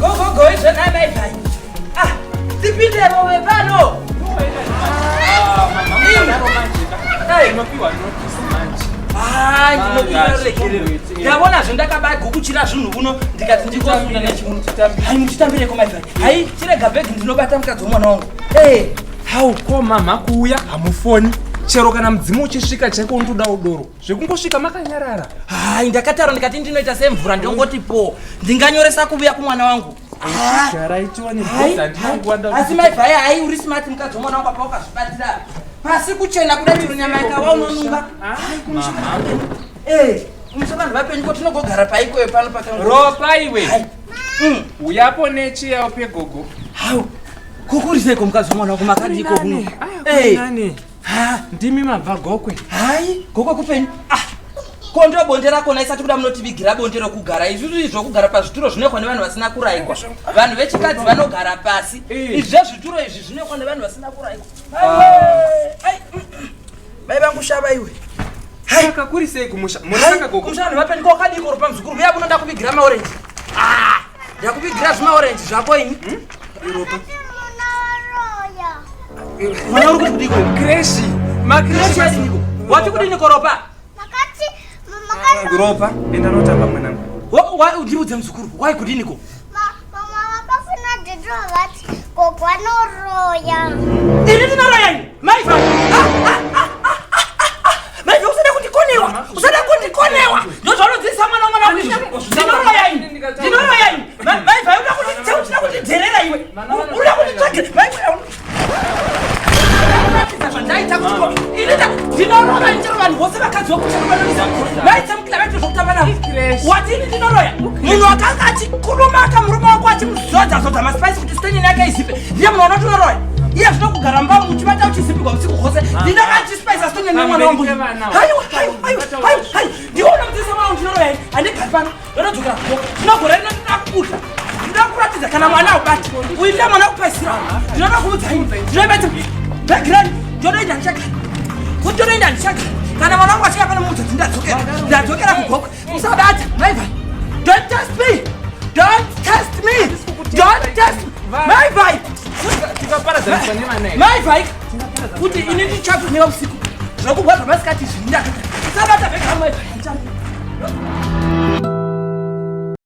Gogogo izvo nhai mai Vhai. Ah, tipinde vove pano. Ndavona zve ndakabagukuchira zvinhu kuno ndikati ndikosunda nechimuno. Hai muchitambireko mai Vhai. Hai chirega bhegi ndinobata mukadzi womwana wangu. Eh. How ko mama kuuya hamufoni chero kana mudzimu uchisvika chaiko unotoda udoro zvekungosvika makanyarara. Hai ndakataura ndikati ndinoita semvura ndongoti po ndinganyoresa kuvuya kumwana wangu. Asi mai Vhai hai uri smart mukadzi womwana wangu apa ukazvibatira pasi kuchena kuda chero nyama ikawa unonunga. Hai kumusha vanhu eh kumusha vanhu vapenyu ko tinogogara paikoyo pano pakango. Ropa iwe. Uyapo nechiyawo pegogo. How? Kukuriseko mukadzi womwana wako makadiko kuno. Eh. Ndimi mabva Gokwe. Hai, Gokwe kupenyu. Ah. Ko ndo bonde rakona isati kuda munotivigira bonde rokugara. Izvi zvokugara pazvituro zvinoekwa nevanhu vasina kuraikwa. Vanhu vechikadzi vanogara pasi. Eh. Izvi zvezvituro izvi zvinoekwa nevanhu vasina kuraikwa. Ai. Mai vangu shava iwe. Hai. Kakurisei kumusha. Munosaka gogo. Kumusha vanhu vapenyu ko kadiko ropa muzukuru. Uya kuno ndakuvigira maorenji. Ah! Ndakuvigira zvimaorenji zvako ini. Hmm? Ropa. Mwana uri kuti kudiko? Kreshi. Makreshi adiko. Wati kudini koropa? Makati makati Ropa, enda notamba mwanangu. Wa ndiudze muzukuru, wai kudiniko? Mama vakafuna dhedhi vati gogo anoroya. Ini ndinoroya ini. Mai vai. Mai vai usada kundikonewa. Usada kundikonewa. Ndozvaunodzidzisa mwana mwana ndinoroya ini. Ndinoroya ini. Mai vai uda kuti kundidherera iwe. Uda kunditsvagira. Mai vai zvandaita kuti ini ndinoroya chero vanhu vose vakadzi vokuchero vanonisa vaita mukila vaita zvokutamba navo wati ini ndinoroya munhu akanga achikurumaka murume wako achimuzodza zodza masipaisi kuti stenini yake izipe ndiye munhu unotinoroya iye zvino kugara mba muchivata uchizipigwa usiku hwose ndinanga achispice stenini nemwana wangu haiwa haiwa haiwa haiwa haiwa ndiwe unomudzidzisa mwana wangu ndinoroya ini handigari pano ndotodzokera kugo ndinogora rino ndinoda kubuda ndinoda kuratidza kana mwana ubati uyu ndiye mwana wekupaisira ndinoda kuudza ini ndinoibata bhegirani ndotoenda ndichagara kuti ndotoenda ndichagara kana mwana wangu achinga pano muudza kuti ndadzokera ndadzokera kugokwe usabata maiva don't test me don't test me don't test me maivai maivai kuti ini ndichakunewa usiku zvokugwa zvamasikati izvi ndakata usabata bhegirani maivai